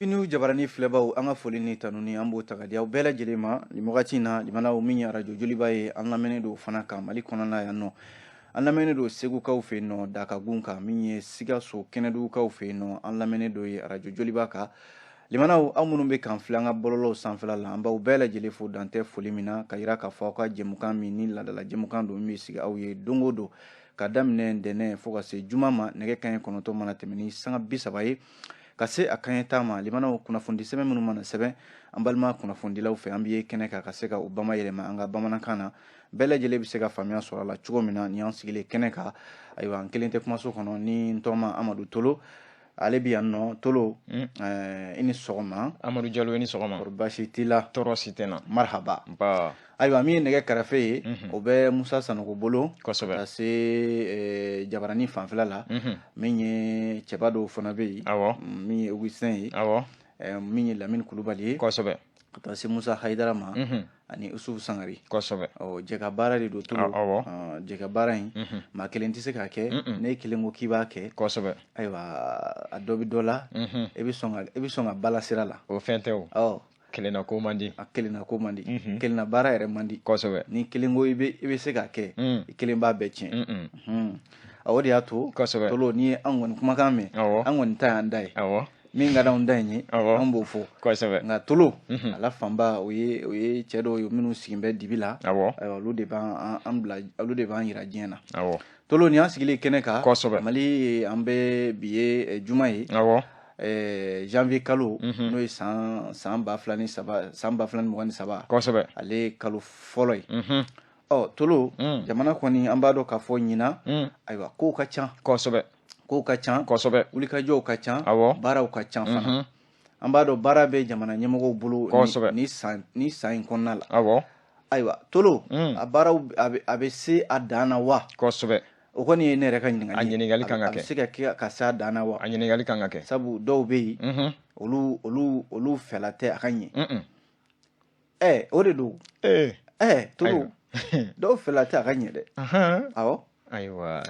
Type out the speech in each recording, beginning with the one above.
N'u jabarani filɛbaw, an ka foli ni tanuni, an b'o ta ka di aw bɛɛ lajɛlen ma nin wagati in na. Limanaw, min ye arajo Joliba ye, an lamɛnnen don fana kan Mali kɔnɔna yan nɔ. An lamɛnnen don Segukaw fɛ yen nɔ, Dakagun kan, min ye Sikaso Kɛnɛdugukaw fɛ yen nɔ, an lamɛnnen don ye arajo Joliba kan. Limanaw, aw minnu bɛ k'an filɛ an ka bɔlɔlɔw sanfɛla la, an b'aw bɛɛ lajɛlen fo, dan tɛ foli min na, ka yira k'a fɔ aw ka jɛmukan min ni laadala jɛmukan don, min bɛ sigi aw ye don o don ka daminɛ ntɛnɛn fo ka se juma ma, nɛgɛ kanɲɛ 9 mana tɛmɛ ni sanga 30 ye ka se a kanɲɛ 10 ma. Limanaw, kunnafonidi sɛbɛn minnu mana sɛbɛn an balima kunnafonidilaw fɛ, an bɛ ye kɛnɛ kan ka se ka o bama yɛlɛma an ka bamanankan na, bɛɛ lajɛlen bɛ se ka faamuya sɔrɔ a la cogo min na. Ni an sigilen kɛnɛ kan, ayiwa, an kelen tɛ kumaso kɔnɔ ni n tɔgɔma Amadu Tolo, ale bɛ yan nɔ. Tolo, i ni sɔgɔma. Amadu Jalo, i ni sɔgɔma. Kɔri baasi t'i la? Tɔɔrɔ si tɛ n na. Marhaba. Nba. Ayiwa, min ye nɛgɛ karafe ye, o bɛ Musa Sanogo bolo. Kosɛbɛ. Ka se jabarani fanfɛla la, min ye cɛba dɔw fana bɛ yen, min ye Augustin ye, min ye Lamini Kulubali ye, ka taa se Musa Hayidara ma ani Usufu Sangare. Ɔ, jɛka baara de don, Tolo. Jɛka baara in, maa kelen tɛ se k'a kɛ. Ne kelen ko k'i b'a kɛ, ayiwa, a dɔ bɛ dɔ la, e bɛ sɔn ka bala sira la. O fɛn tɛ o. Ɔ. Kelenna ko man di. A kelenna ko man di, kelenna baara yɛrɛ man di. Ni kelen ko i bɛ se k'a kɛ, i kelen b'a bɛɛ tiɲɛ. O de y'a to, Tolo, n'i ye an kɔni kumakan mɛn, an kɔni ta y'an da ye. Min ka d'anw da in ye, an b'o fɔ. Nka Tolo, ala fanba, o ye cɛ dɔw ye minnu sigin bɛ dibi la. Ayiwa, olu de b'an an bila, olu de b'an yira diɲɛ na. Tolo, nin y'an sigilen kɛnɛ kan. Mali, an bɛ bi ye juma ye, janvier kalo, n'o ye san 2003, san 2023, ale kalo fɔlɔ ye. Ɔ Tolo, jamana kɔni, an b'a dɔn k'a fɔ ɲinan, ayiwa, kow ka ca. Kow ka ca. Wulikajɔw ka ca. Baaraw ka ca fana. An b'a dɔn baara bɛ jamana ɲɛmɔgɔw bolo ni san in kɔnɔna la. Ayiwa Tolo, a baaraw a bɛ se a dan na wa? O kɔni ye ne yɛrɛ ka ɲininkali. A ɲininkali kan ka A bɛ kɛ. se ka kɛ ka se a dan na wa? A ɲininkali kan ka kɛ. Sabu dɔw bɛ yen, olu fɛla tɛ a ka ɲɛ. Ɛ, o de don. Ɛ Tolo, dɔw fɛla tɛ a ka ɲɛ dɛ. Awɔ. Ayiwa.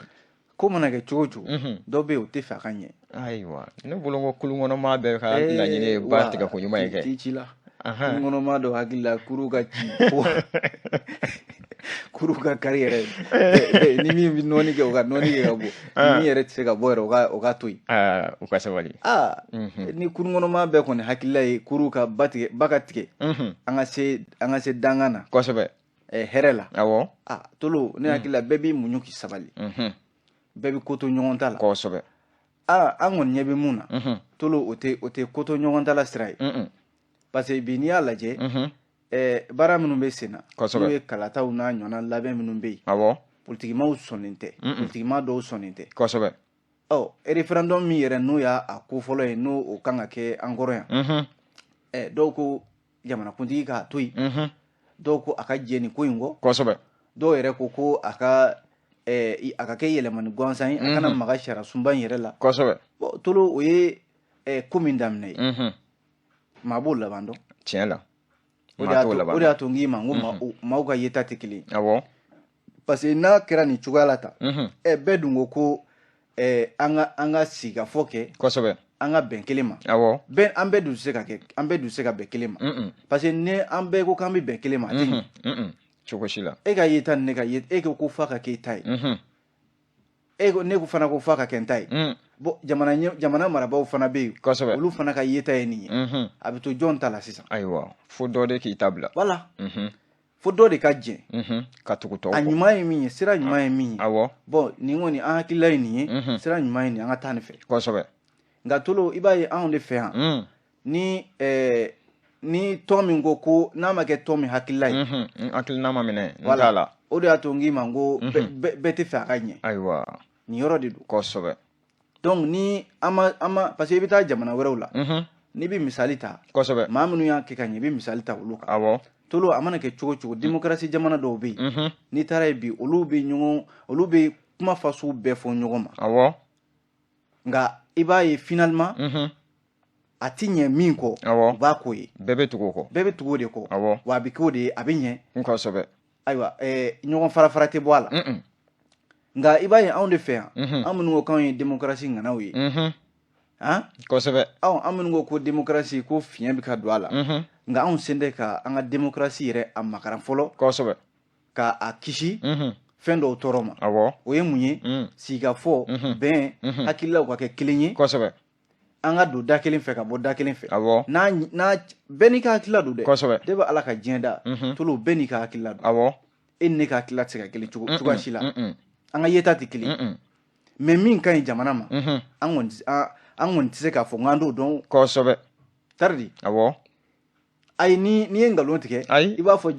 Ko mana kɛ cogo o cogo, dɔw bɛ yen, o tɛ fɛ a ka ɲɛ. Ayiwa, ne bolo ko kulukɔnɔmaa bɛɛ ka laɲini ye ba tigɛ ko ɲuman ye kɛ. T'i ci la. Kulukɔnɔmaa dɔw hakili la, kuru ka ci, kuru ka kari yɛrɛ. Ni min bɛ nɔɔni kɛ, o ka nɔɔni kɛ ka bɔ. Ni min yɛrɛ tɛ se ka bɔ yɛrɛ, o ka to yen. Aa, u ka sabali. Aa, ni kulukɔnɔmaa bɛɛ kɔni hakilila ye kuru ka ba tigɛ, ba ka tigɛ, an ka se dangan na hɛrɛ la. Aa Tolo, ne hakili la, bɛɛ b'i muɲu k'i sabali, bɛɛ bɛ ko to ɲɔgɔn ta la. Aa, an kɔni ɲɛ bɛ mun na, Tolo, o tɛ ko to ɲɔgɔn ta la sira ye. Parce que bi, n'i y'a lajɛ, baara minnu bɛ sen na, n'o ye kalataw n'a ɲɔgɔnna labɛn minnu bɛ yen, politikimaw sɔnnen tɛ, politikimaa dɔw sɔnnen tɛ. Ɔ, référendum min yɛrɛ, n'o y'a a ko fɔlɔ ye, n'o o kan ka kɛ an kɔrɔ yan, dɔw ko jamanakuntigi k'a to yen, dɔw ko a ka jɛ nin ko in kɔ, dɔw yɛrɛ ko ko a ka kɛ yɛlɛmani gansan ye, a kana maga sariya sunba in yɛrɛ la. Bon Tolo, o ye ko min daminɛ ye, maa b'o laban dɔn. Tiɲɛ la. O de Maa y'a t'o to, laban o de y'a to n k'i ma n ko maaw ka yeta tɛ kelen ye. Parce que n'a kɛra nin cogoya la tan, bɛɛ dun ko ko an ka sigikafɔ kɛ, an ka bɛn kelen ma. Bɛɛ, an bɛɛ dun tɛ se ka kɛ, an bɛɛ dun tɛ se ka bɛn kelen ma. Parce que ni an bɛɛ ko k'an bɛ bɛn kelen ma, a tɛ ɲɛ. Cogo si la. E ka yeta ni ne ka ye, e ko ko f'a ka k'e ta ye, e ko, ne ko fana ko f'a ka kɛ n ta ye. Bon, jamana marabaaw fana bɛ yen, olu fana ka yeta ye nin ye. A bɛ to jɔn ta la sisan? Ayiwa, fo dɔ de k'i ta bila. Voilà, fo dɔ de ka jɛn. Ka tugu tɔw A kɔ. ɲuman ye min ye, sira ɲuman ye min ye, bon, nin kɔni, an hakilila ye nin ye, sira ɲuman ye nin, an ka taa nin fɛ. Nka Tolo, i b'a ye anw de fɛ yan, ni tɔn min ko ko n'a ma kɛ tɔn min hakilila ye, N hakilina ma minɛ, n voilà t'a la. O de y'a to n k'i ma n ko bɛɛ tɛ fɛ a ka ɲɛ. Nin yɔrɔ de don. Donc ni an ma, parce que i bɛ taa jamana wɛrɛw la, n'i bɛ misali ta, maa minnu y'a kɛ ka ɲɛ, i bɛ misali ta olu kan. Tolo, a mana kɛ cogo o cogo, démocratie jamana dɔw bɛ yen, n'i taara yen bi, olu bɛ ɲɔgɔn, olu bɛ kuma fasugu bɛɛ fɔ ɲɔgɔn ma. Nka i b'a ye finalement, a ti ɲɛ min kɔ, u b'a k'o ye. Bɛɛ bɛ tugu o kɔ. Bɛɛ bɛ tugu o de kɔ. Wa a bɛ k'o de ye, a bɛ ɲɛ. Ayiwa, ɲɔgɔn fara fara tɛ bɔ a la. Nka i b'a ye anw de fɛ yan, an minnu ko k'anw ye démocratie ŋanaw ye, Han? Kosɛbɛ. Aw, an minnu ko ko démocratie, ko fiɲɛ bɛ ka don a la, nka anw sen tɛ ka an ka démocratie yɛrɛ a makaran fɔlɔ, ka a kisi fɛn dɔw tɔɔrɔ ma. O ye mun ye? Sigikafɔ, bɛn, hakililaw ka kɛ kelen ye. An ka don da kelen fɛ ka bɔ da kelen fɛ. N'a bɛɛ n'i ka hakilila don dɛ. De bɛ Ala ka diɲɛ da, Tolo, bɛɛ n'i ka hakilila don. E ni ne ka hakilila tɛ se ka kelen cogo cogoya si la. An ka yeta tɛ kelen, mais min ka ɲi jamana ma, an kɔni tɛ se k'a fɔ k'an t'o dɔn. Tari. Ayi, ni ye nkalon tigɛ, Ayi. i b'a fɔ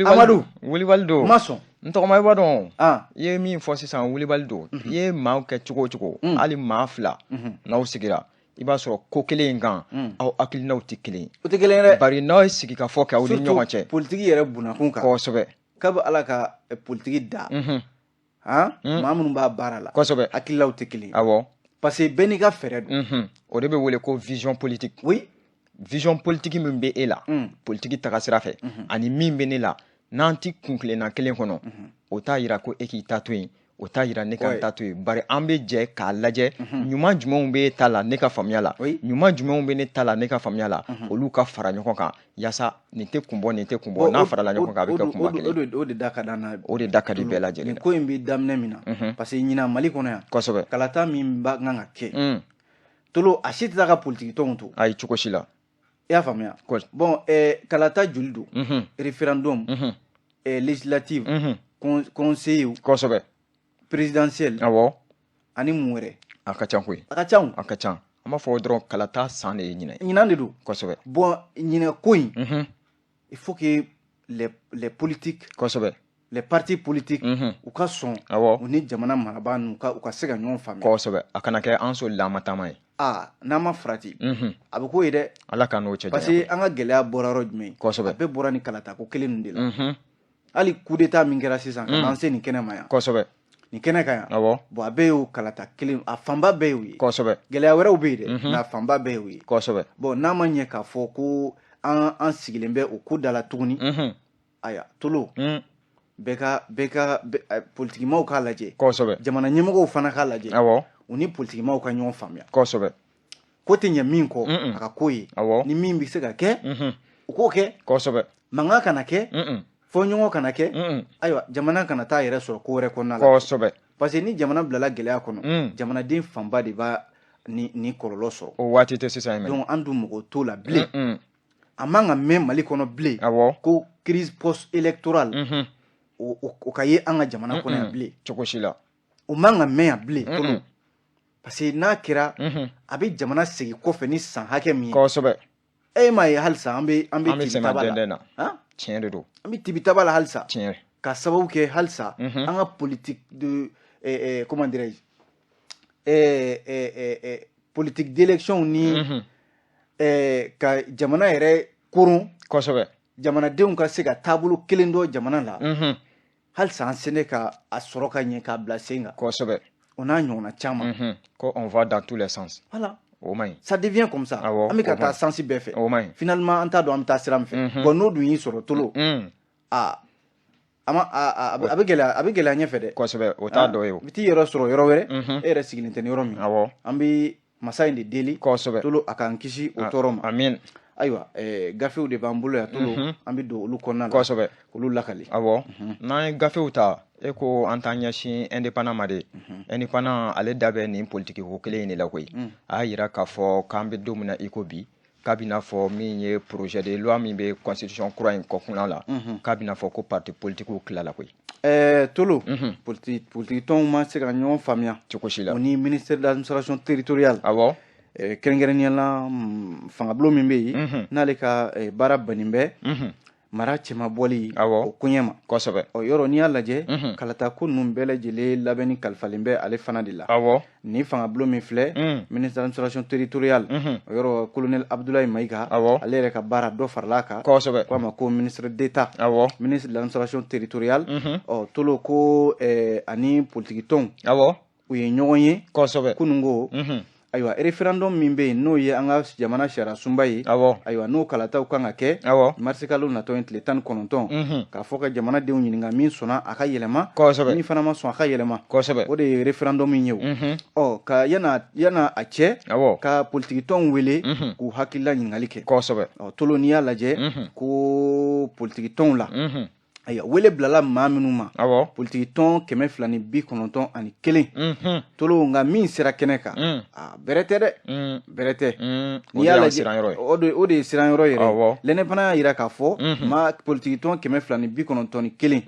Amadu Wulibali don. Ma sɔn. N tɔgɔma, i b'a dɔn, i ye min fɔ sisan, wulibali don. I ye maaw kɛ cogo o cogo, hali maa fila n'aw sigira, i b'a sɔrɔ ko kelen in kan, aw hakilinaw tɛ kelen ye. O tɛ kelen ye dɛ. Bari n'aw ye sigi ka fɔ kɛ aw ni ɲɔgɔn cɛ. Politiki yɛrɛ bunakun kan. Kabi Ala ka politiki da, han, maa minnu b'a baara la, hakililaw tɛ kelen ye. Parce que bɛɛ n'i ka fɛɛrɛ don. O de bɛ wele ko vision politique. Vision politique min bɛ e la politiki taga sira fɛ, ani min bɛ ne la, n'an ti kun kelenna kelen kɔnɔ, o t'a yira ko e k'i ta to yen, o t'a yira ne ka n ta to yen. Bari an bɛ jɛ k'a lajɛ, ɲuman jumɛnw bɛ e ta la ne ka faamuya la, ɲuman jumɛnw bɛ ne ta la ne ka faamuya la, olu ka fara ɲɔgɔn kan yaasa nin tɛ kun bɔ, nin tɛ kun bɔ. N'a farala ɲɔgɔn kan, a bɛ kɛ kunba kelen. O de da ka d'an na. O de da ka di bɛɛ lajɛlen. Nin ko in bɛ daminɛ min na, parce que ɲinan Mali kɔnɔ yan, kalata min ba kan ka kɛ, Tolo, a si tɛ taa ka politiki tɔnw to. Ayi, cogo si la. I y'a faamuya? Bon, kalata joli don? Référendum, législative, conseil, présidentiel, ani mun wɛrɛ? A ka ca koyi. A ka ca. A ka ca. An b'a fɔ dɔrɔn, kalata san de ye ɲinɛ. Ɲinan de don. Bon, ɲinɛ ko in, il faut que les politiques, les partis politiques, u ka sɔn, u ni jamana marabaa ninnu ka u ka se ka ɲɔgɔn faamuya. Kosɛbɛ, a kana kɛ an solila an ma taama ye. Aa, n'an ma farati, a bɛ k'o ye dɛ. Ala ka n'o cɛ. Parce que an ka gɛlɛya bɔra yɔrɔ jumɛn? A bɛɛ bɔra ni kalata ko kelen ninnu de la. Hali coup d'état min kɛra sisan ka n'an se nin kɛnɛ ma yan, nin kɛnɛ kan yan, bon, a bɛɛ y'o kalata kelen, a fanba bɛɛ y'o ye. Gɛlɛya wɛrɛw bɛ yen dɛ, nka a fanba bɛɛ y'o ye. Bon, n'a ma ɲɛ k'a fɔ ko an sigilen bɛ o ko da la tuguni, ayiwa, Tolo, bɛɛ ka politikimaw k'a lajɛ, jamana ɲɛmɔgɔw fana k'a lajɛ, u ni politikimaw ka ɲɔgɔn faamuya. Ko tɛ ɲɛ min kɔ, a ka ko ye. Ni min bɛ se ka kɛ, u k'o kɛ. Mankan kana kɛ, fɔ ɲɔgɔn kana kɛ. Ayiwa, jamana kana taa yɛrɛ sɔrɔ ko wɛrɛ kɔnɔna la. Parce que ni jamana bilala gɛlɛya kɔnɔ, jamanaden fanba de b'a ni kɔlɔlɔ sɔrɔ. O waati tɛ sisan. Donc an dun mɔgɔ t'o la bilen. A man ka mɛn Mali kɔnɔ bilen ko crise post électorale o ka ye an ka jamana kɔnɔ yan bilen. Cogo si la. O man ka mɛn yan bilen, Tolo, parce que n'a kɛra, a bɛ jamana segin kɔfɛ ni san hakɛ min ye. E m'a ye, halisa an bɛ tibitaba la. Tiɲɛ de don. An bɛ tibitaba la halisa. Ka sababu kɛ halisa an ka politique de comment dirais-je, politique d'élection ni ka jamana yɛrɛ koron, jamanadenw ka se ka taabolo kelen dɔ jamana la, halisa an sene ka a sɔrɔ ka ɲɛ k'a bila sen kan. O n'a ɲɔgɔnna caman. Ko on va dans tous les sens. Voilà. O man ɲi. Ça devient comme ça. An bɛ ka taa sens bɛɛ fɛ. O man ɲi. Finalement, an t'a dɔn an bɛ taa sira min fɛ. Bon, n'o dun y'i sɔrɔ, Tolo, aa, a ma a bɛ gɛlɛya, a bɛ gɛlɛya ɲɛfɛ dɛ. Kosɛbɛ, o t'a dɔ ye o. I bɛ t'i yɛrɛ sɔrɔ yɔrɔ wɛrɛ, e yɛrɛ sigilen tɛ ni yɔrɔ min. An bɛ masa in de deli. Tolo, a k'an kisi o tɔɔrɔ ma. Amin. Ayiwa, gafew de b'an bolo yan, Tolo, an bɛ don olu kɔnɔna la. K'olu lakali. Awɔ, n'an ye gafew ta, e ko an t'an ɲɛsin Indépendant ma de. Indépendant, ale da bɛ nin politiki ko kelen in de la koyi. A y'a yira k'a fɔ k'an bɛ don min na i ko bi, k'a bɛna fɔ min ye projet de loi min bɛ constitution kura in kɔkunna la, k'a bɛna fɔ ko parti politikiw tilala koyi. Tolo, politiki tɔnw ma se ka ɲɔgɔn faamuya. Cogo si la. O ni ministère de l'Administration territoriale. Kɛrɛnkɛrɛnnenya la, fangabulon min bɛ yen n'ale ka baara bannen bɛ mara cɛma bɔli o koɲɛ ma. Ɔ, yɔrɔ n'i y'a lajɛ, kalata ko ninnu bɛɛ lajɛlen labɛnni kalifalen bɛ ale fana de la. Ni fangabulon min filɛ, ministre de l'Administration territoriale, o yɔrɔ colonel Abdoulaye Maïga, ale yɛrɛ ka baara dɔ farala a kan. Ko a ma ko ministre d'État, ministre de l'Administration territoriale. Ɔ, Tolo, ko ani politiki tɔnw, u ye ɲɔgɔn ye kunun ko. Ayiwa, référendum min bɛ yen, n'o ye an ka jamana sariya sunba ye, ayiwa, n'o kalataw kan ka kɛ marisikalo natɔ in tile 19, k'a fɔ ka jamanadenw ɲininka min sɔnna a ka yɛlɛma, min fana ma sɔn a ka yɛlɛma. O de ye référendum in ye. O ɔ ka yana a cɛ, ka politikitɔnw wele k'u hakilila ɲininkali kɛ. Ɔ, Tolo, n'i y'a lajɛ ko politikitɔnw la, ayiwa, wele bilala maa minnu ma, politikitɔn 291, Tolo, nka min sera kɛnɛ kan, a bɛrɛ tɛ dɛ, bɛrɛ tɛ. N'i y'a lajɛ, o de ye siranyɔrɔ yɛrɛ. L'Indépendant y'a yira k'a fɔ maa politikitɔn 291,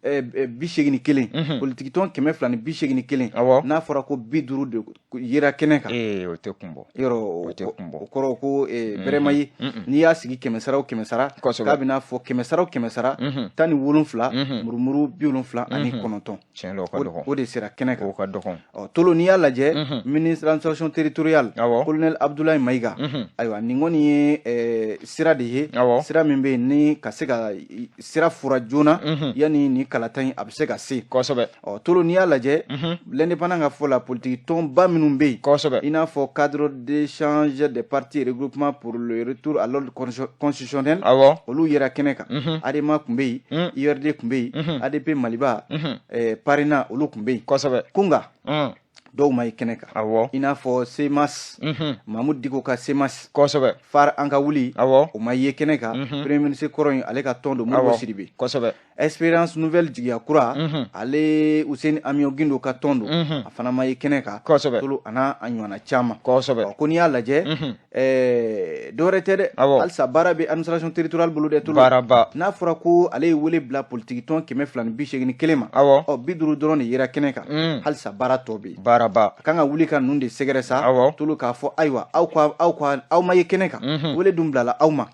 81, politikitɔn 281, n'a fɔra ko 50 de yera kɛnɛ kan. Ee, o tɛ kun bɔ. Yɔrɔ o tɛ kun bɔ. O kɔrɔ ko bɛrɛ ma ye. N'i y'a sigi kɛmɛ sara o kɛmɛ sara, k'a bɛna fɔ kɛmɛ sara o kɛmɛ sara, 17 murumuru 79. Tiɲɛ don, o ka dɔgɔn. O de sera kɛnɛ kan. O ka dɔgɔn. Ɔ, Tolo, n'i y'a lajɛ, ministre de l'Administration territoriale, colonel Abdoulaye Maïga, ayiwa, nin kɔni ye sira de ye, sira min bɛ yen ni ka se ka sira fura joona yanni ni kalata in a bɛ se ka se. Ɔ, Tolo, n'i y'a lajɛ, L'Indépendant ka fɔ la, politique tɔnba minnu bɛ yen, i n'a fɔ Cadre d'échange des partis et regroupement pour le retour à l'ordre constitutionnel, olu yera kɛnɛ kan. ADEMA tun bɛ yen, URD tun bɛ yen, ADP Maliba, PARENA, olu tun bɛ yen. Ko nka dɔw ma ye kɛnɛ kan, i n'a fɔ CMAS, Mahmoud Dicko ka CMAS, FARE an ka wuli, o ma ye kɛnɛ kan. Premier ministre kɔrɔ in, ale ka tɔn don, Modibo Sidibe. Espérance nouvelle, jigiya kura, ale Housseini Amion Guindo ka tɔn don, a fana ma ye kɛnɛ kan. Tolo, a n'a a ɲɔgɔnna caman. Ko n'i y'a lajɛ, dɔwɛrɛ tɛ dɛ, halisa baara bɛ administration territoriale bolo dɛ, Tolo. Baaraba. N'a fɔra ko ale ye wele bila politiki tɔn 281 ma, ɔ, 50 dɔrɔn de yera kɛnɛ kan, halisa baara tɔ bɛ yen. Baaraba. A kan ka wuli ka ninnu de sɛgɛrɛ sa, Tolo, k'a fɔ ayiwa, aw ma ye kɛnɛ kan, wele dun bilala aw ma,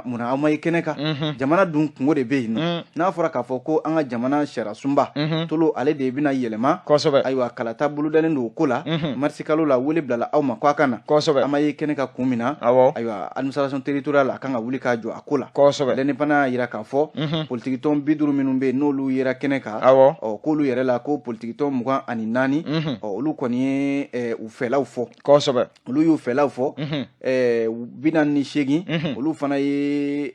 munna aw ma ye kɛnɛ kan? Jamana dun kungo de bɛ yen nɔ. N'a fɔra k'a fɔ ko an ka jamana sariya sunba, Tolo, ale de bɛna yɛlɛma, ayiwa, kalata bolodalen don o ko la marisikalo la, wele bilala aw ma ko a ka na, an ma ye kɛnɛ kan kun min na? Ayiwa, administration territoriale, a kan ka wuli k'a jɔ a ko la. L'Indépendant y'a yira k'a fɔ politiki tɔn 50 minnu bɛ yen, n'olu yera kɛnɛ kan, ɔ, k'olu yɛrɛ la, ko politiki tɔn 24, ɔ, olu kɔni ye u fɛlaw fɔ. Olu y'u fɛlaw fɔ. 48, olu fana ye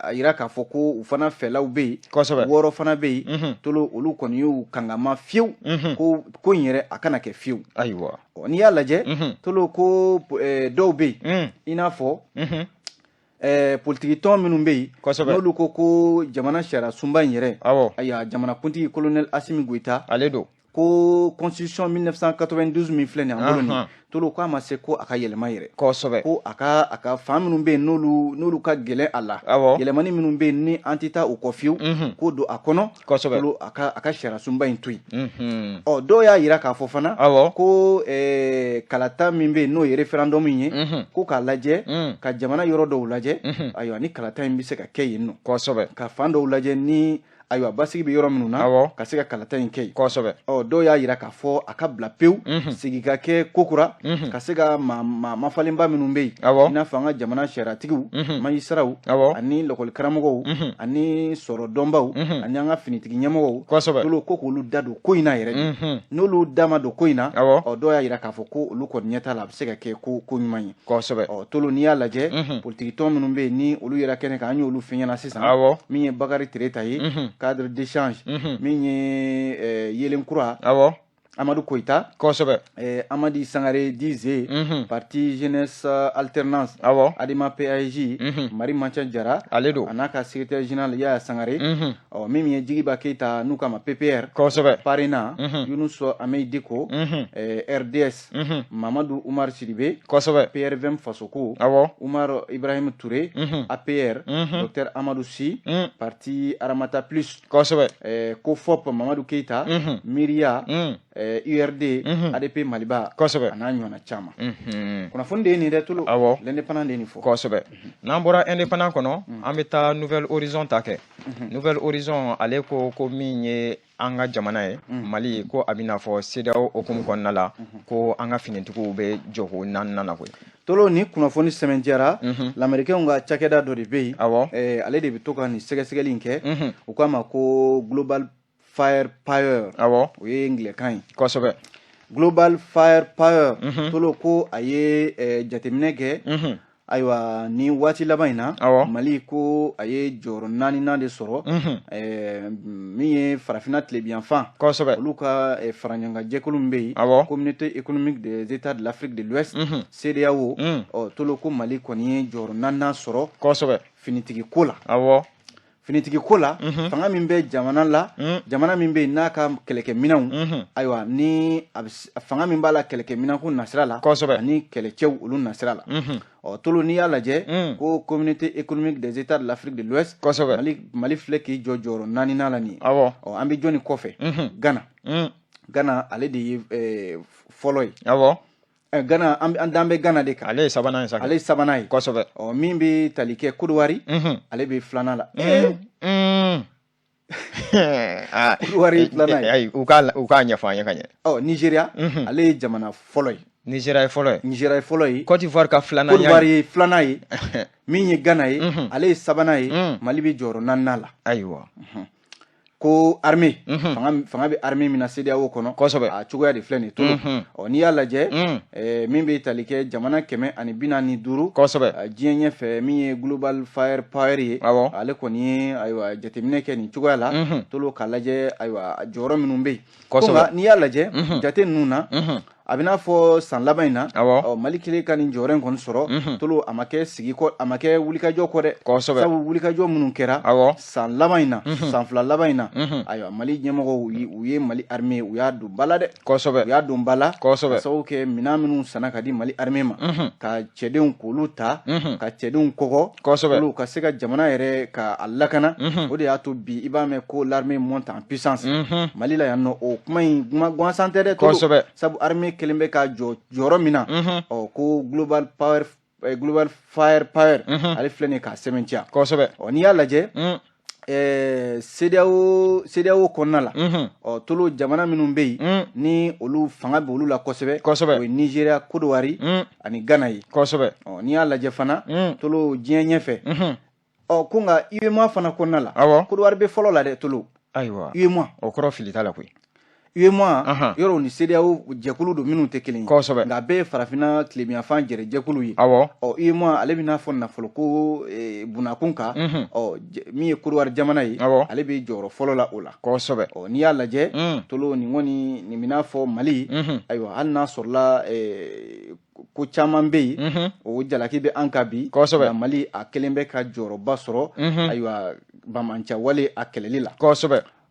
a yira k'a fɔ ko u fana fɛlaw bɛ yen. 6 fana bɛ yen, Tolo, olu kɔni y'u kangama fiyewu ko ko in yɛrɛ a kana kɛ fiyewu. N'i y'a lajɛ, Tolo, ko dɔw bɛ yen, i n'a fɔ politiki tɔn minnu bɛ yen, n'olu ko ko jamana sariya sunba in yɛrɛ, ayiwa, jamanakuntigi colonel Assimi Goïta, ale don, ko constitution 1992 min filɛ nin an bolo nin, Tolo, k'a ma se ko a ka yɛlɛma yɛrɛ. Ko a ka fan minnu bɛ yen, n'olu ka gɛlɛn a la, yɛlɛmani minnu bɛ yen ni an tɛ taa o kɔ fiyewu, k'o don a kɔnɔ. Tolo, a ka sariya sunba in to yen. Ɔ, dɔw y'a yira k'a fɔ fana ko kalata min bɛ yen, n'o ye référendum ye, ko k'a lajɛ ka jamana yɔrɔ dɔw lajɛ, ayiwa, ni kalata in bɛ se ka kɛ yen nɔ, ka fan dɔw lajɛ ni, ayiwa, basigi bɛ yɔrɔ minnu na, ka se ka kalata in kɛ yen. Ɔ, dɔw y'a yira k'a fɔ a ka bila pewu, sigi ka kɛ kokura, ka se ka maa mafalenba minnu bɛ yen, i n'a fɔ an ka jamana sariyatigiw, majisaraw, ani lakɔli karamɔgɔw, ani sɔrɔ dɔnbaw, ani an ka finitigi ɲɛmɔgɔw, Tolo, ko k'olu da don ko in na yɛrɛ de. N'olu da ma don ko in na, ɔ, dɔw y'a yira k'a fɔ ko olu kɔni ɲɛ t'a la a bɛ se ka kɛ ko ɲuman ye. Ɔ, Tolo, n'i y'a lajɛ, politiki tɔn minnu bɛ yen ni olu yɛrɛ kɛnɛ kan, an y'olu f'i ɲɛna sisan. Min ye Bakary Tereta ye, cadre d'échange, min ye Yelen Kura, Amadou Koïta, Amadi Sangare Dize, parti Jeunesse Alternance, Adema PAJ, Marie Mancha Jara, ale don, a n'a ka secrétaire général Yaya Sangare, ɔ, min ye Jigiba Keita n'u k'a ma PPR, Parena, Younous Amey Diko, RDS, Mamadou Oumar Sidibé, PRVM Fasoko, Oumar Ibrahim Touré, APR, Dr Amadou Sy, parti Aramata Plus, Kofop Mamadou Keita, Miria, URD, ADP Maliba, a n'a ɲɔgɔnna caman. Kunnafoni de ye nin dɛ, Tolo. L'Indépendant de ye nin fɔ. Kosɛbɛ. N'an bɔra Indépendant kɔnɔ, an bɛ taa Nouvel Horizon ta kɛ. Nouvel Horizon, ale ko ko min ye an ka jamana ye, Mali, ko a bɛna fɔ CEDEAO hukumu kɔnɔna la, ko an ka finitigiw bɛ jɔko naaninan na koyi. Tolo, ni kunnafoni sɛmɛntiyara. Lamɛrikɛnw ka cakɛda dɔ de bɛ yen, ale de bɛ to ka nin sɛgɛsɛgɛli in kɛ. U k'a ma ko Global Fire Power. O ye ngilɛkan ye. Global Fire Power, Tolo, ko a ye jateminɛ kɛ. Ayiwa, ni waati laban in na, Mali ko a ye jɔyɔrɔ naaninan de sɔrɔ, min ye farafinna tilebiyanfan, olu ka faraɲɔgɔnkan min bɛ yen, Communauté économique des États de l'Afrique de l'Ouest, CEDEAO. Ɔ, Tolo, ko Mali kɔni ye jɔyɔrɔ naaninan sɔrɔ finitigi ko la. Finitigi ko la, fanga min bɛ jamana la, jamana min bɛ yen n'a ka kɛlɛkɛminɛnw, ayiwa, ni a bɛ fanga min b'a la kɛlɛkɛminɛn ko nasira la, ani kɛlɛcɛw, olu nasira la. Ɔ, Tolo, n'i y'a lajɛ ko Communauté économique des États de l'Afrique de l'Ouest, Mali filɛ k'i jɔ jɔyɔrɔ naaninan la nin ye. Ɔ, an bɛ jɔnni kɔfɛ? Ghana. Ghana, ale de ye fɔlɔ ye. Ghana, an dan bɛ Ghana de kan. Ale ye sabanan ye sa. Ale ye sabanan ye. Ɔ, min bɛ tali kɛ Kodowari, ale bɛ filanan la. Kodowari ye filanan ye. Ayi, u k'a ɲɛfɔ an ye ka ɲɛ. Ɔ, Nigéria, ale ye jamana fɔlɔ ye. Nigéria ye fɔlɔ ye. Nigéria ye fɔlɔ ye. Côte d'Ivoire ka filanan. Côte d'Ivoire ye filanan ye. Min ye Ghana ye, ale ye sabanan ye. Mali bɛ jɔyɔrɔ naaninan la. Ko armée, fanga bɛ armée min na CEDEAO kɔnɔ, a cogoya de filɛ nin ye, Tolo. Ɔ, n'i y'a lajɛ, min bɛ tali kɛ jamana 145, diɲɛ ɲɛfɛ, min ye Global Fire Power ye, ale kɔni ye, ayiwa, jateminɛ kɛ nin cogoya la, Tolo, k'a lajɛ, ayiwa, jɔyɔrɔ minnu bɛ yen. Nka n'i y'a lajɛ jate ninnu na, a bɛ n'a fɔ san laban in na, ɔ, Mali kelen ka nin jɔyɔrɔ in kɔni sɔrɔ, Tolo, a ma kɛ sigi kɔ, a ma kɛ wulikajɔ kɔ dɛ. Sabu wulikajɔ minnu kɛra san laban in na, san 2 laban in na, ayiwa, Mali ɲɛmɔgɔw, u ye Mali armée, u y'a don ba la dɛ. U y'a don ba la, ka sababu kɛ minɛn minnu sanna ka di Mali armée ma, ka cɛdenw k'olu ta, ka cɛdenw kɔgɔ, olu ka se ka jamana yɛrɛ ka a lakana. O de y'a to bi i b'a mɛn ko l'armée monte en puissance Mali la yan nɔ. O kuma in, kuma gansan tɛ dɛ, Tolo. Sabu armée kelen bɛ ka jɔ jɔyɔrɔ min na, ɔ, ko Global Fire Power, ale filɛ nin ye k'a sɛbɛntiya. Ɔ, n'i y'a lajɛ, CEDEAO kɔnɔna la, ɔ, Tolo, jamana minnu bɛ yen ni olu fanga bɛ olu la kosɛbɛ, o ye Nigéria, Côte d'Ivoire ani Ghana ye. Ɔ, n'i y'a lajɛ fana, Tolo, diɲɛ ɲɛfɛ, ɔ, ko nka UEMOA fana kɔnɔna la, Côte d'Ivoire bɛ fɔlɔ la dɛ, Tolo. Ayiwa. UEMOA. O kɔrɔ, fili t'a la koyi. UEMOA yɔrɔ ni CEDEAO jɛkulu don minnu tɛ kelen ye. Nka a bɛɛ ye farafinna tilebiyanfan jɛrɛ jɛkulu ye. Ɔ, UEMOA, ale bɛ n'a fɔ nafolo ko bunakun kan. Ɔ, min ye Côte d'Ivoire jamana ye, ale bɛ jɔyɔrɔ fɔlɔ la o la. Ɔ, n'i y'a lajɛ, Tolo, nin kɔni, nin bɛ n'a fɔ Mali, ayiwa, hali n'a sɔrɔla ko caman bɛ yen, o jalaki bɛ an kan bi, nka Mali a kelen bɛ ka jɔyɔrɔba sɔrɔ, ayiwa, banbaanci wale a kɛlɛli la.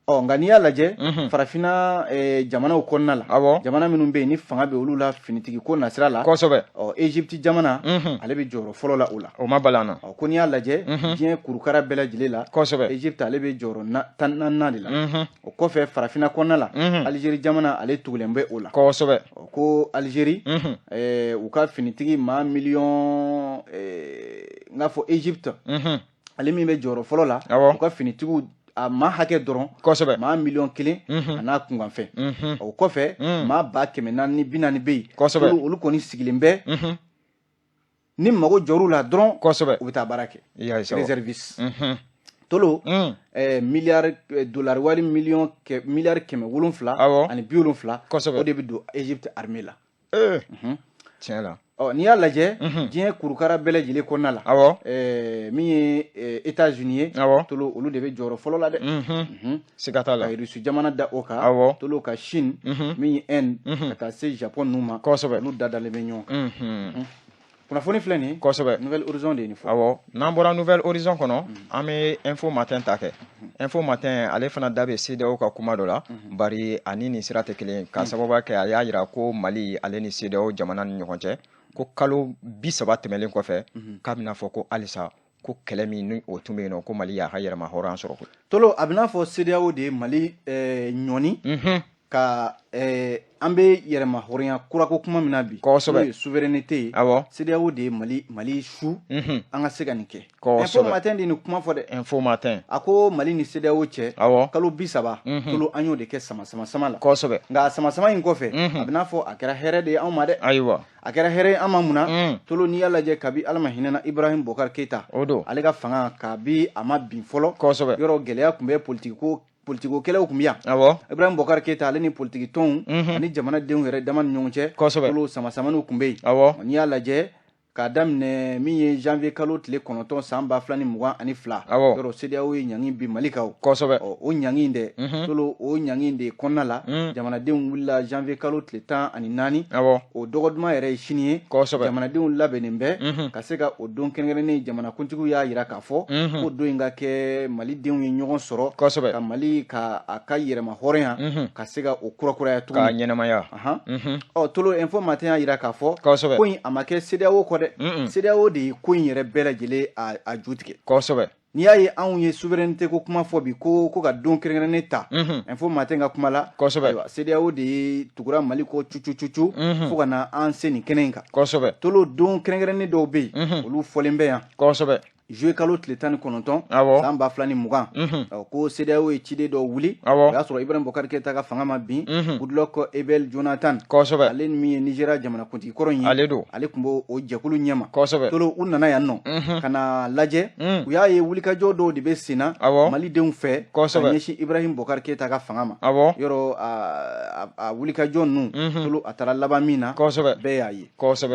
Ɔ, nka n'i y'a lajɛ farafinna jamanaw kɔnɔna la, jamana minnu bɛ yen ni fanga bɛ olu la finitigi ko nasira la, ɔ, Egypte jamana, ale bɛ jɔyɔrɔ fɔlɔ la o la. O ma bala an na. Ɔ, ko n'i y'a lajɛ diɲɛ kurukara bɛɛ lajɛlen la, Egypte, ale bɛ jɔyɔrɔ 14nan de la. O kɔfɛ, farafinna kɔnɔna la, Algérie jamana, ale tugulen bɛ o la. Ɔ, ko Algérie, u ka finitigi maa miliyɔn, n k'a fɔ Egypte, ale min bɛ jɔyɔrɔ fɔlɔ la, u ka finitigiw a maa hakɛ dɔrɔn, maa miliyɔn 1 a n'a kunkanfɛn. O kɔfɛ, maa 440,000 bɛ yen. Olu kɔni sigilen bɛ, ni mago jɔr'u la dɔrɔn, u bɛ taa baara kɛ, réserviste. Tolo, miliyari dolari wari miliyɔn miliyari 770, o de bɛ don Egypte armée la. Tiɲɛ la. Ɔ, n'i y'a lajɛ diɲɛ kurukara bɛɛ lajɛlen kɔnɔna la, min ye États-Unis ye, Tolo, olu de bɛ jɔyɔrɔ fɔlɔ la dɛ. Siga t'a la. Ka Russe jamana da o kan, Tolo, ka Chine, min ye Inde, ka taa se Japon ninnu ma. Olu da dalen bɛ ɲɔgɔn kan. Kunnafoni filɛ nin ye. Nouvel Horizon de ye nin fɔ. Awɔ, n'an bɔra Nouvel Horizon kɔnɔ, an bɛ Info Matin ta kɛ. Info Matin, ale fana da bɛ CEDEAO ka kuma dɔ la, bari ani nin sira tɛ kelen ye, k'a sababuya kɛ a y'a jira ko Mali ale ni CEDEAO jamana ni ɲɔgɔn cɛ, ko kalo 30 tɛmɛlen kɔfɛ, k'a bɛna fɔ ko halisa ko kɛlɛ min ni o tun bɛ yen nɔ, ko Mali y'a ka yɛrɛma hɔrɔnya sɔrɔ koyi. Tolo, a bɛ n'a fɔ CEDEAO de ye Mali ɲɔni ka an bɛ yɛrɛma hɔrɔnya kurako kuma min na bi, n'o ye souveraineté ye. CEDEAO de ye Mali su an ka se ka nin kɛ. Info Matin de nin kuma fɔ dɛ. Info Matin. A ko Mali ni CEDEAO cɛ, kalo 30, Tolo, an y'o de kɛ sama sama sama la. Nka sama sama in kɔfɛ, a bɛ n'a fɔ a kɛra hɛrɛ de ye anw ma dɛ. A kɛra hɛrɛ ye an ma mun na? Tolo, n'i y'a lajɛ, kabi Ala ma hinɛna Ibrahim Boubacar Keita, o don, ale ka fanga, kabi a ma bin fɔlɔ, yɔrɔ gɛlɛya tun bɛ politiki ko Politiko kɛlɛw tun bɛ yan. Ibrahim Boubacar Keita, ale ni politiki tɔnw ani jamanadenw yɛrɛ dama ni ɲɔgɔn cɛ. Tolo, sama-samaniw tun bɛ yen. N'i y'a lajɛ k'a daminɛ min ye janvier kalo tile 9 san 2022, yɔrɔ CEDEAO ye ɲangi bin Mali kan. O ɲangi dɛ, Tolo, o ɲangi de kɔnɔna la, jamanadenw wulila janvier kalo tile 14. O dɔgɔduma yɛrɛ ye sini ye. Jamanadenw labɛnnen bɛ ka se ka o don kɛrɛnkɛrɛnnen, jamanakuntigiw y'a jira k'a fɔ ko don in ka kɛ malidenw ye ɲɔgɔn sɔrɔ ka Mali ka a ka yɛrɛma hɔrɔnya ka se ka o kurakuraya tuguni, k'a ɲɛnamaya. Ɔ Tolo, Info Matin y'a jira k'a fɔ ko in a ma kɛ CEDEAO kɔ dɛ. CEDEAO de ye ko in yɛrɛ bɛɛ lajɛlen a ju tigɛ. N'i y'a ye anw ye souveraineté ko kuma fɔ bi, ko ka don kɛrɛnkɛrɛnnen ta, Info Matin ka kuma la, ayiwa, CEDEAO de ye tugura Mali kɔ cucucucu fo ka na an se nin kɛnɛ in kan. Tolo, don kɛrɛnkɛrɛnnen dɔw bɛ yen, olu fɔlen bɛ yan. Juillet kalo tile 19 san 2020, ko CEDEAO ye ciden dɔw wuli. O y'a sɔrɔ Ibrahim Boubacar Keita ka fanga ma bin. Goodluck Ebele Jonathan, ale min ye Nigéria jamanakuntigi kɔrɔ in ye, ale don. Ale tun b'o o jɛkulu ɲɛma. Tolo, u nana yan nɔ ka na lajɛ, u y'a ye wulikajɔ dɔw de bɛ sen na malidenw fɛ ka ɲɛsin Ibrahim Boubacar Keita ka fanga ma. Yɔrɔ a wulikajɔ ninnu, Tolo, a taara laban min na, bɛɛ y'a ye.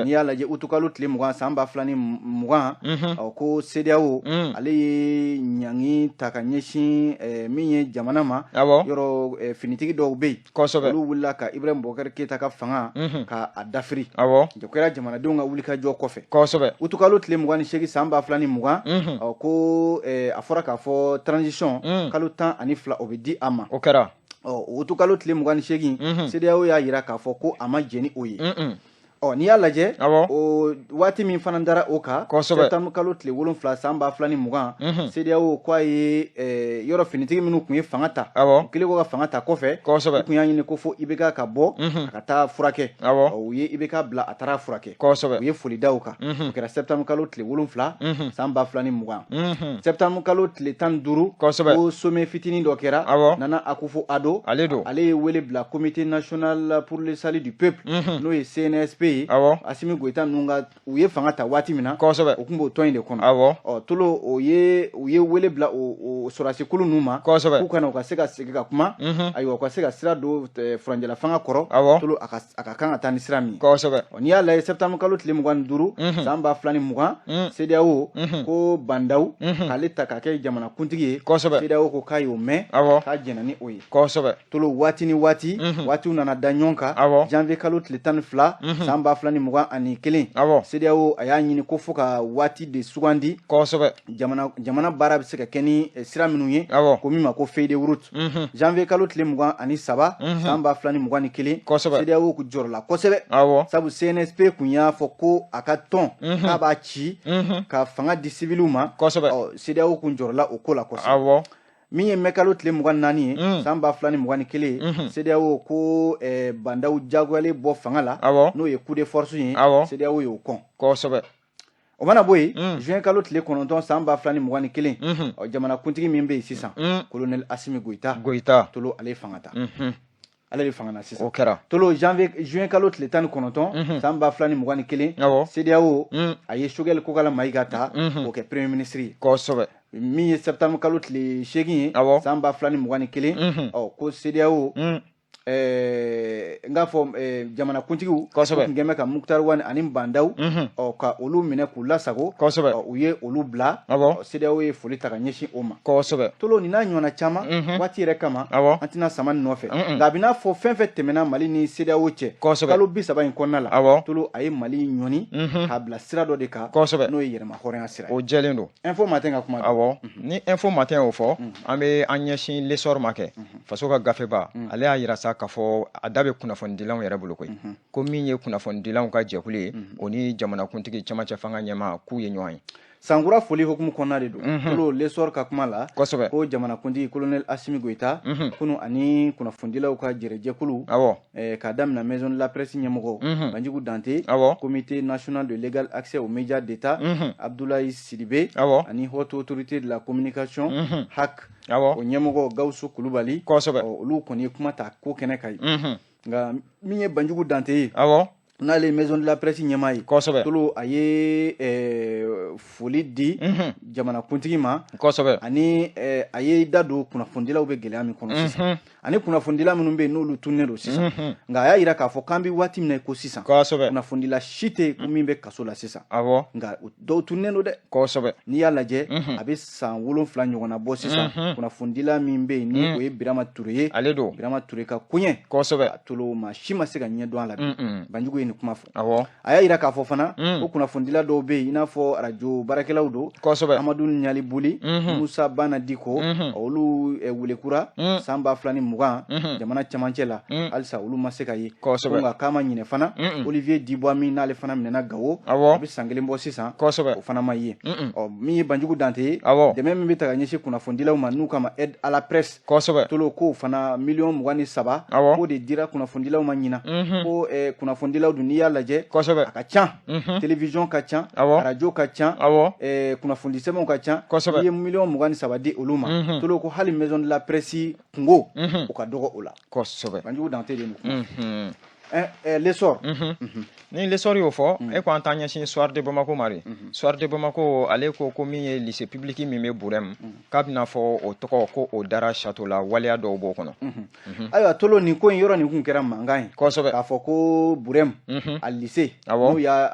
N'i y'a lajɛ, utukalo tile 20 san 2020, ko CEDEAO ale ye ɲangi ta ka ɲɛsin min ye jamana ma. Yɔrɔ finitigi dɔw bɛ yen, olu wulila ka Ibrahim Boubacar Keita ka fanga ka a dafiri. O kɛra jamanadenw ka wulikajɔ kɔfɛ. Utukalo tile 28 san 2020, ko a fɔra k'a fɔ transition kalo 12, o bɛ di a ma. O kɛra. Ɔ utukalo tile 28, CEDEAO y'a jira k'a fɔ ko a ma jɛn ni o ye. Ɔ n'i y'a lajɛ, o waati min fana dara o kan, septembre kalo tile 7 san 2020, CEDEAO ko a ye yɔrɔ finitigi minnu tun ye fanga ta, u kɛlen kɔ ka fanga ta kɔfɛ, u tun y'a ɲini ko fo IBK ka bɔ a ka taa furakɛ. U ye IBK bila, a taara furakɛ. U ye foli da o kan. O kɛra septembre kalo tile 7 san 2020. Septembre kalo tile 15, ko sommet fitinin dɔ kɛra. Nana Akufo-Addo, ale don, ale ye wele bila Comité national pour le salut du peuple, n'o ye CNSP ye. Assimi Goïta ninnu ka u ye fanga ta waati min na, o tun b'o tɔn in de kɔnɔ. Ɔ Tolo, o ye u ye wele bila o sɔrɔdasikulu ninnu ma k'u kana u ka se ka segin ka kuma, ayiwa, u ka se ka sira don furancɛla fanga kɔrɔ. Tolo, a ka kan ka taa ni sira min ye. N'i y'a lajɛ, septembre kalo tile 25 san 2020, CEDEAO ko Bah N'Daw k'ale ta k'a kɛ jamanakuntigi ye. CEDEAO ko k'a y'o mɛn, k'a jɛnna ni o ye. Tolo, waati ni waati waatiw nana da ɲɔgɔn kan. Janvier kalo tile 12 san 2021, CEDEAO a y'a ɲini ko fo ka waati de sugandi, jamana baara bɛ se ka kɛ ni sira minnu ye, ko min ma ko feuille de route. Janvier kalo tile 23 san 2021, CEDEAO kun jɔrɔla kosɛbɛ, sabu CNSP kun y'a fɔ ko a ka tɔn k'a b'a ci ka fanga di civiliw ma. CEDEAO kun jɔrɔla o ko la kosɛbɛ. Min ye mɛ kalo tile 24 ye san 2021, CEDEAO ko Bah N'Daw jagoyalen bɔ fanga la, n'o ye coup de force ye, CEDEAO y'o kɔn. O mana bɔ yen, juin kalo tile 9 san 2021, jamanakuntigi min bɛ yen sisan, colonel Assimi Goïta, Goïta, Tolo, ale ye fanga ta, ale de fanga na sisan. O kɛra. Tolo, janvier juin kalo tile 19 san 2021, CEDEAO a ye Choguel Kokalla Maïga ta k'o kɛ premier ministre ye. Min ye septembre kalo tile 8 ye san 2021, ɔ ko CEDEAO, n k'a fɔ jamanakuntigiw tun kɛn bɛ ka Moctar Ouane ani Bah N'Daw, ɔ ka olu minɛ k'u lasago, u ye olu bila. CEDEAO ye foli ta ka ɲɛsin o ma. Tolo, nin n'a ɲɔgɔnna caman, waati yɛrɛ kama an tɛna sama nin nɔfɛ, nka a bɛ n'a fɔ fɛn fɛn tɛmɛna Mali ni CEDEAO cɛ kalo 30 in kɔnɔna la, Tolo, a ye Mali ɲɔni k'a bila sira dɔ de kan, n'o ye yɛrɛma hɔrɔnya sira ye. O jɛlen don. Info Matin ka kuma. Awɔ, ni Info Matin y'o fɔ, an bɛ an ɲɛsin L'Essor ma kɛ faso ka gafeba. Ale y'a yira sa k'a fɔ a da bɛ kunnafonidilaw yɛrɛ bolo koyi, ko min ye kunnafonidilaw ka jɛkulu ye, o ni jamanakuntigi camancɛ fanga ɲɛmaa k'u ye ɲɔgɔn ye. Sankura foli hukumu kɔnɔna de don. Tolo, L'Essor ka kuma la, ko jamanakuntigi colonel Assimi Goïta kunu ani kunnafonidilaw ka jɛrɛjɛkulu, k'a daminɛ maison de la presse ɲɛmɔgɔ Banjugu Dante, Comité national de l'égal accès aux médias d'État Abdoulaye Sidibé, ani Haute autorité de la communication HAC, o ɲɛmɔgɔ Gawusu Kulubali, olu kɔni ye kuma ta ko kɛnɛ kan ye. Nka min ye Banjugu Dante ye, N'ale ye maison de la presse ɲɛmaa ye. Tolo, a ye foli di jamanakuntigi ma. Ani a ye da don kunnafonidilaw bɛ gɛlɛya min kɔnɔ sisan, ani kunnafonidila minnu bɛ yen, n'olu tununnen don sisan. Nka a y'a yira k'a fɔ k'an bɛ waati min na i ko sisan, kunnafonidila si tɛ yen ko min bɛ kaso la sisan. Nka dɔw tununnen don dɛ. N'i y'a lajɛ, a bɛ san 7 ɲɔgɔnna bɔ sisan, kunnafonidila min bɛ yen, ni o ye Birama Ture ye. Ale don. Birama Ture ka koɲɛ. Tolo, maa si ma se ka ɲɛ dɔn a la bi. Banjugu ye nin kuma fɔ. A y'a yira k'a fɔ fana ko kunnafonidila dɔw bɛ yen, i n'a fɔ arajo baarakɛlaw don. Amadu Ɲali Boli, Musa Bana Diko, olu welekura san 2020 jamana camancɛ la, halisa olu ma se ka ye. Nka k'a ma ɲinɛ fana Olivier Dibois min, n'ale fana minɛna Gawo, a bɛ san kelen bɔ sisan, o fana ma ye. Ɔ, min ye Banjugu Dante ye, dɛmɛ min bɛ ta ka ɲɛsin kunnafonidilaw ma, n'u kama aide à la presse, Tolo, k'o fana miliyɔn 23, k'o de dira kunnafonidilaw ma ɲina. Ko kunnafonidilaw dun, n'i y'a lajɛ, a ka ca, télévision ka ca, radio ka ca, kunnafoni sɛbɛnw ka ca. N'i ye miliyɔn 23 di olu ma, Tolo, ko hali maison de la presse kungo, o ka dɔgɔ o la. Banjugu Dante de ye nin kuma. L'essor. Ni l'essor y'o fɔ, e ko an t'an ɲɛsin Soir de Bamako ma de. Soir de Bamako, ale ko ko min ye lycée public min bɛ Burɛmu, k'a bɛna fɔ o tɔgɔ ko o dara Chato la, waleya dɔw b'o kɔnɔ. Ayiwa Tolo, nin ko in yɔrɔ nin kun kɛra mankan ye. K'a fɔ ko Burɛmu a lycée, n'o y'a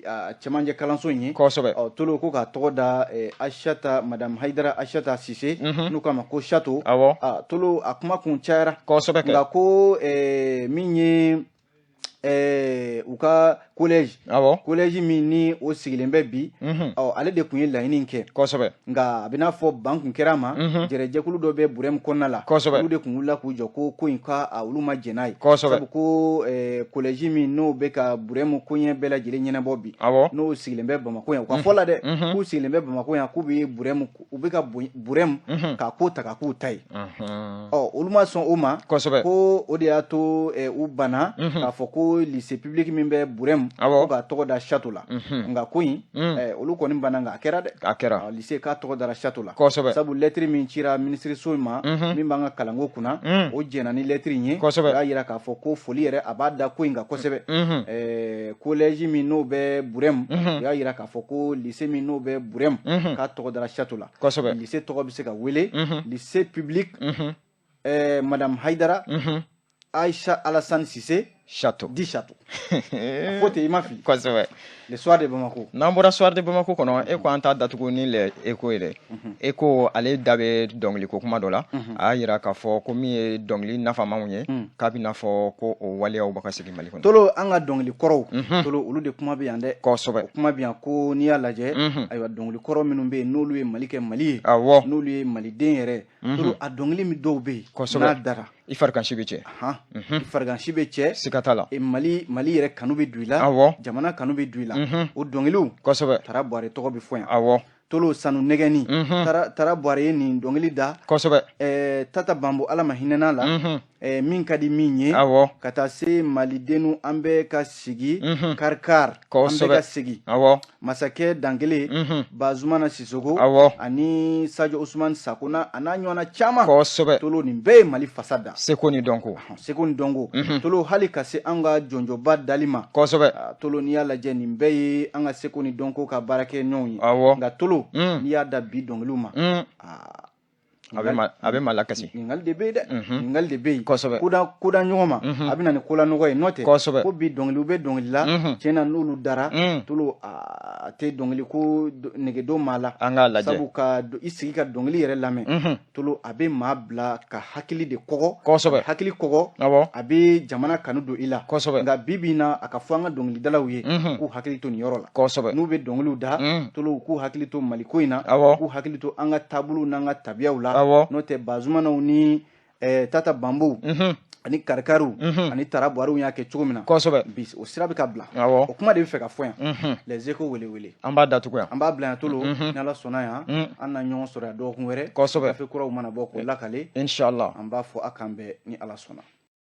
a cɛmancɛ kalanso in ye. Ɔ Tolo, ko k'a tɔgɔ da Aïchata, madame Haidara Aïchata Cissé, n'u k'a ma ko Chato. Tolo, a kuma kun cayara. Nka ko min ye u ka collège, collège min ni o sigilen bɛ bi, ɔ, ale de tun ye laɲini kɛ. Nka a bɛ n'a fɔ ban kun kɛra a ma. Jɛrɛjɛkulu dɔ bɛ Burɛmu kɔnɔna la. Olu de tun wulila k'u jɔ ko ko in ka olu ma jɛn n'a ye. Sabu ko collège min n'o bɛ ka Burɛmu koɲɛ bɛɛ lajɛlen ɲɛnabɔ bi, n'o sigilen bɛ Bamakɔ yan, u ka fɔ la dɛ, k'u sigilen bɛ Bamakɔ yan, k'u bɛ Burɛmu, u bɛ ka Burɛmu k'a ko ta ka k'u ta ye. Ɔ, olu ma sɔn o ma. Ko o de y'a to u banna k'a fɔ ko lycée public min bɛ Burɛmu, ko k'a tɔgɔ da Chato la. Nka ko in, olu kɔni banna, nka a kɛra dɛ. A kɛra. Lycée k'a tɔgɔ dara Chato la. Sabu lettre min cira minisiriso in ma, min b'an ka kalanko kunna, o jɛnna ni lettre in ye. O y'a yira k'a fɔ ko foli yɛrɛ a b'a da ko in kan kosɛbɛ. Collège min n'o bɛ Burɛmu, o y'a yira k'a fɔ ko lycée min n'o bɛ Burɛmu, k'a tɔgɔ dara Chato la. Lycée tɔgɔ bɛ se ka wele lycée public madame Haidara Aïcha Alassane Cissé Chato. Dit Chato. A fɔ ten, i ma fili. Le Soir de Bamako. N'an bɔra Soir de Bamako kɔnɔ, e ko an t'a datugu ni le Écho ye dɛ. Écho, ale da bɛ dɔnkili ko kuma dɔ la. A y'a yira k'a fɔ ko min ye dɔnkili nafamaw ye, k'a bɛna fɔ ko o waleyaw bɛ ka segin Mali kɔnɔ. Tolo, an ka dɔnkili kɔrɔw, Tolo, olu de kuma bɛ yan dɛ. O kuma bɛ yan ko n'i y'a lajɛ, ayiwa, dɔnkili kɔrɔ minnu bɛ yen, n'olu ye Mali kɛ Mali ye, n'olu ye Maliden yɛrɛ, Tolo, a dɔnkili min dɔw bɛ yen, n'a dara, i farigansi bɛ cɛ. I farigansi bɛ cɛ. Siga t'a la. Mali yɛrɛ kanu bɛ don i la. Jamana kanu bɛ don i la. O dɔnkiliw. Tara Buware tɔgɔ bɛ fɔ yan. Tolo, sanu nɛgɛni. Tara Buware ye nin dɔnkili da. Tata Bambo, Ala ma hinɛna la. Min ka di min ye. Ka taa se Malidenw, an bɛ ka sigi. Karikari. An bɛ ka sigi. Masakɛ Dankele. Bazumana Sisoko. Ani Sadio Usumani Sakona, a n'a ɲɔgɔnna caman. Tolo, nin bɛɛ ye Mali fasa da. Seko ni dɔnko. Seko ni dɔnko. Tolo, hali ka se an ka jɔnjɔba dali ma. Tolo, n'i y'a lajɛ, nin bɛɛ ye an ka seko ni dɔnko ka baarakɛ ɲɔgɔnw ye. Nka Tolo, n'i y'a da bi dɔnkiliw ma, a bɛ maa lakasi. Ɲininkali de bɛ yen dɛ, ɲininkali de bɛ yen. Koda ɲɔgɔn ma, a bɛ na ni kolanɔgɔ ye, n'o tɛ ko bi dɔnkiliw bɛ dɔnkili la, tiɲɛ na, n'olu dara, Tolo, a tɛ dɔnkili ko nege don maa la. An k'a lajɛ. Sabu ka i sigi ka dɔnkili yɛrɛ lamɛn, Tolo, a bɛ maa bila ka hakili de kɔgɔ. Hakili kɔgɔ, a bɛ jamana kanu don i la. Nka bi bi in na, a ka fɔ an ka dɔnkilidalaw ye k'u hakili to nin yɔrɔ la. N'u bɛ dɔnkiliw da, Tolo, k'u hakili to Maliko in na, k'u hakili to an ka taabolow n'an ka tabiyaw la. N'o tɛ, Bazumanaw ni Tata Bambow ani Karikariw ani Tara Buwariw y'a kɛ cogo min na, bi o sira bɛ ka bila. O kuma de bɛ fɛ ka fɔ yan. Les Échos wele wele. An b'a datugu yan. An b'a bila yan Tolo, ni Ala sɔnna yan, an na ɲɔgɔn sɔrɔ yan dɔgɔkun wɛrɛ. Gafe kuraw mana bɔ k'o lakale. Inshallah. An b'a fɔ a k'an bɛn ni Ala sɔnna.